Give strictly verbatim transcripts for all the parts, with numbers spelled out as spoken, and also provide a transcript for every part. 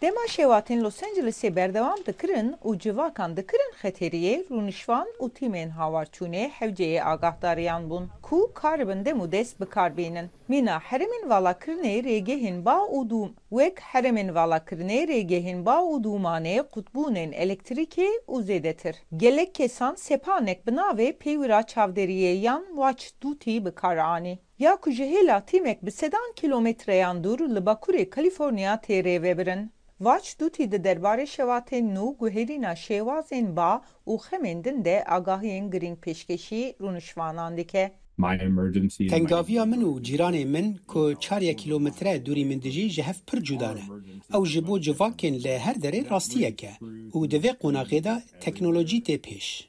Dema şêwatên Los Angelesê berdewam dikirin û civakan dikirin xeteriyê, rûnişvan û tîmên hawarçûnê hewceyê agahdariyan bûn ku karibin dem û dest bi kar bînin. Mîna herêmên valakirinê rêgehên ba û dûm, wek herêmên valakirinê rêgehên ba û dûmanê, qutbûnên elektrîkê û zêdetir. Gelek kesan sepanek bi navê peywira çavderiyê yan Watch Duty bi kar anî. Ya ku ji hêla tîmek bi sedan kîlometreyan dûr li bakurê Kalîforniya tê rêvebirin. Watch Duty di derbarê şewatên nû, guherîna şêwazên ba û xemên din de agahiyên girîng pêşkêşî rûniştvanan dike. My emergency and my Tengaviya min û cîranê min ku çar kîlometre dûrî min dijî ji hev pir cuda ne. Ew ji bo civakên li her derê rastiyek e û di vê qonaxê de teknolojî tê pêş.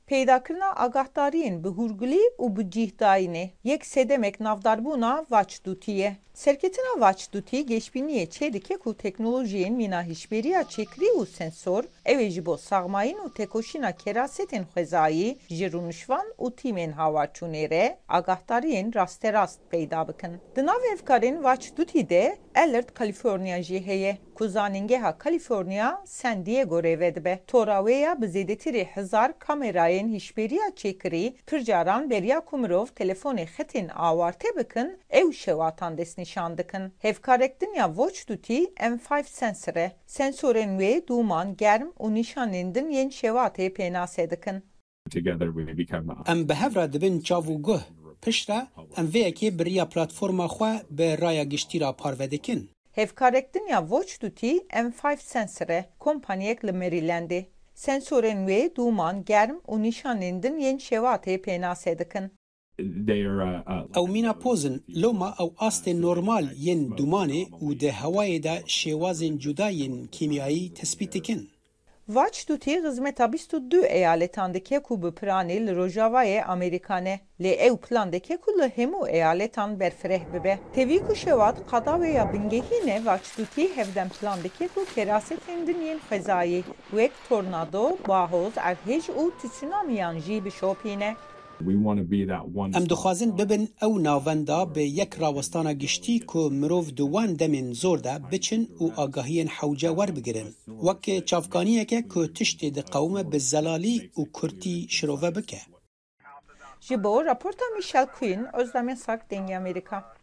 Peydakirina agahdariyên bi hûrgulî û bi cîhdayînê yek sedemek navdarbûna Watch Duty ye. Serketina Watch Duty geşbîniyê çêdike ku teknolojiyên mîna hişberiya çêkirî û sensor, ew ê ji bo saxmayîn û tekoşîna kerasetên xwezayî ji rûnişvan û tîmên hawarçûnê re agahdariyên rasterast peyda bikin. Di nav hevkarên Watch Duty de Alert California jî heye, ku zanîngeha California San Diego rêve dibe. Tora wê ya bi zêdetirî hezar kamerayên hişberiya çêkirî, pir caran beriya ku mirov telefonê xetên awarte bikin, ew şewatan destnîşan dikin. Hevkarek din ya Watch Duty M five sensor e. Sensorên wê dûman, germ û nîşanên din yên şewatê pênase dikin. Together we become a Em bi hev re dibin çav û guh. Piştre em vê yekê bi riya platforma xwe bi raya giştî re parve dikin. Hevkarek din ya Watch Duty M five sensor e, kompaniyek li Marylandê. Sensorên wê dûman, germ û nîşanên din yên şewatê pênase dikin. They are, uh, uh, Ew mîna poz in, loma ew astên normal yên dûmanê û di hewayê de şêwazên cuda yên kîmyayî tespît dikin. Watch Duty xizmeta bîst û du eyaletan dike ku bi piranî li rojavayê Amerîka ne, lê ew plan dike ku li hemû eyaletan berfireh bibe. Tevî ku şewat qada wê ya bingehîn e, Watch Duty hevdem plan dike ku kerasetên din yên xwezayî, wek tornado, bahoz, erdhej û tsunamiyan jî bişopîne. We want to be that one Em stop dixwazin shop. Bibin ew navenda bi yek rawestana giştî ku mirov di wan demên zor de biçin û agahiyên hewce werbigirin. Wek çavkaniyeke ku tiştê diqewime bi zelalî û kurtî şirove bike. Ji bo raporta Michelle Quinn, Ozlem Yasak, Dengê Amerîka.